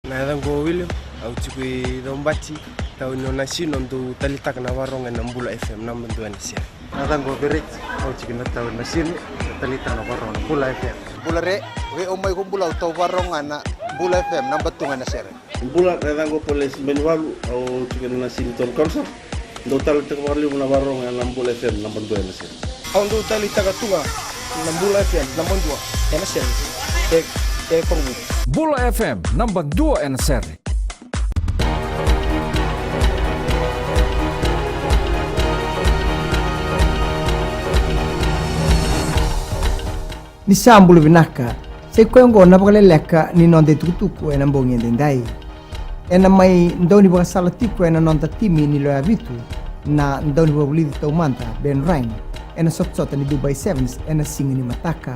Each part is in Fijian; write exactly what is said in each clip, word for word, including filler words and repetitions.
Na yacaqu o William, au tiko i Caubati, tauni o Nasinu, au dau talitaka na varogo ena Bula F M, naba dua ena sere. Na yacaqu o Vereti, au tiko na tauni Nasinu, na talitaka na varogo na Bula F M. Bula re, vei au mai ko Bula, au tau varogo ga na Bula F M, naba tu ga ena sere. Bula, na yacaqu o Polesi Benivalu, au tiko na Nasinu Town Council. Dau talitaka vakalevu na varogo ena Bula F M naba dua ena sere. Au dau talitaka tu ga na Bula F M naba dua ena sere. E, e Korovou. Bula F M naba dua ena sere. Ni sa bula vinaka, sa i koya oqo na vakaleleka ni noda itukutuku ena bogi edaidai. Ena mai daunivakasala tiko ena noda timi ni loya vitu na daunivakavulici taumada, Ben Ryan, ena sotasota ni Dubai Sevens ena siga ni mataka.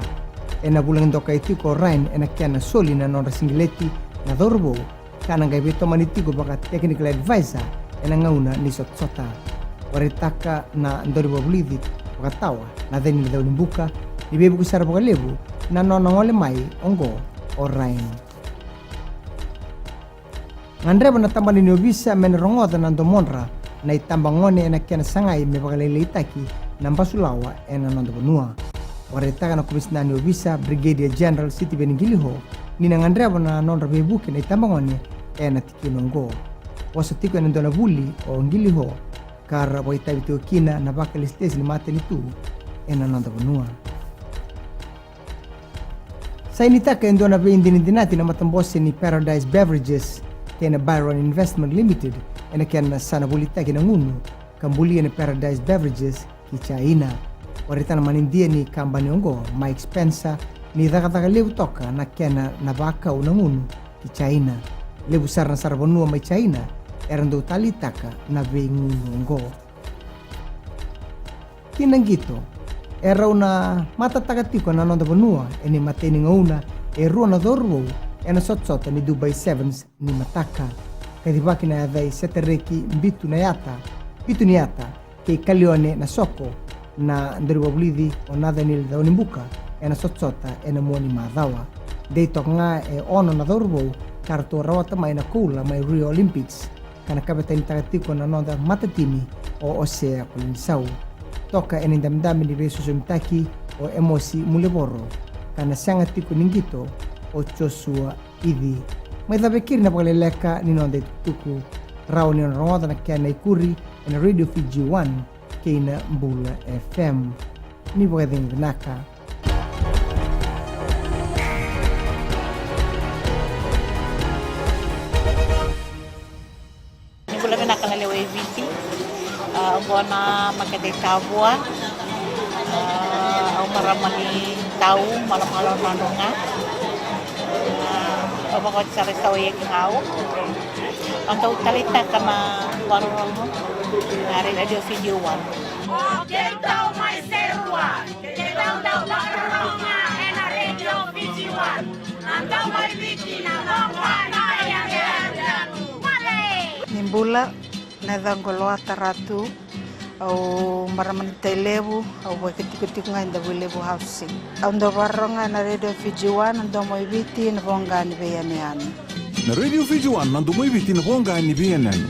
Ena vulagi dokai tiko o Ryan ena kena soli na nodra sigileti na cauravou, ka na qai veitomani tiko vaka technical advisor ena gauna ni sotasota. Vakaraitaka na daunivakavulici vakatawa, Nathaniel Caunibuka, ni veivuke sara vakalevu na nona gole mai oqo o Ryan. Gadreva na tabana ni ovisa me na rogoca na domodra na itabagone ena kena sagai me vakalailaitaki na basulawa ena noda vanua. Vakaraitaka na komisina ni ovisa, Brigadier General Sitiveni Qiliho, ni na gadreva na nodra veivuke na itabagone ena tikina oqo. Vosa tiko ena dua na vuli o Qiliho, ka ra vakaitavi tiko kina na vakalesilesi ni matanitu ena noda vanua. Sainitaka e dua na veidinadinati na matabose ni Paradise Beverages kei na Byron Investment Limited ena kena sa na volitaki na gunu ka bulia na Paradise Beverages ki Jaina. Vakaraitaka na manidia ni kabani oqo, Mike Spencer, ni cakacaka levu toka na kena na vakau na gunu ki Jaina. Levu sara na saravanua mai Jaina era dau taleitaka na veigunu oqo. Ki na qito, e rau na matataka tiko na noda vanua ena imatai ni gauna e rua na cauravou ena sotasota ni Dubai Sevens ni mataka. Kacivaki na yaca i Setareki Bitu na Yata, Bitu ni Yata, kei Kalione na Soko, na daunivakavulici o Nathaniel Caunibuka ena sotasota ena mua ni macawa. Dei toka ga e ono na cauravou ka ratou rawata mai na koula mai Rio Olympics, ka na kavetanitaka tiko na noda matatimi o Osea Kolinisau. Toka ena idabedabe ni veisosomitaki o Emosi Mulevoro, ka na sega tiko ni qito o Joshua Ici. Mai cava e keri na vakaleleka ni noda itukutuku. Rawa ni o na rogoca na kena ikuri ena Radio Fiji One kei na Bula F M. Ni vakacegu vinaka. Ni bula vinaka na lewe i Viti. A, oqo na makete i Tavua. A, au marama ni Tau, Malomalo, Nadroga. A, au vakaoti sara i Sawa i Ekigau. Au dau taleitaka na vakarorogo na Radio Fiji One. O keitou mai Serua, keitou dau vakarorogo ena Radio Fiji One. Na Domo i Viti, na Domo i Viti. Ni bula, na yacaqu o Loata Ratu, au marama ni Tailevu, au vakatikotiko ga e Davuilevu Housing. Au dau vakarorogo ena Radio Fiji One, na Domo i Viti, na voqa ni veiyanuyanu. Na Radio Fiji One, na Domo i Viti, na voqa ni veiyanuyanu.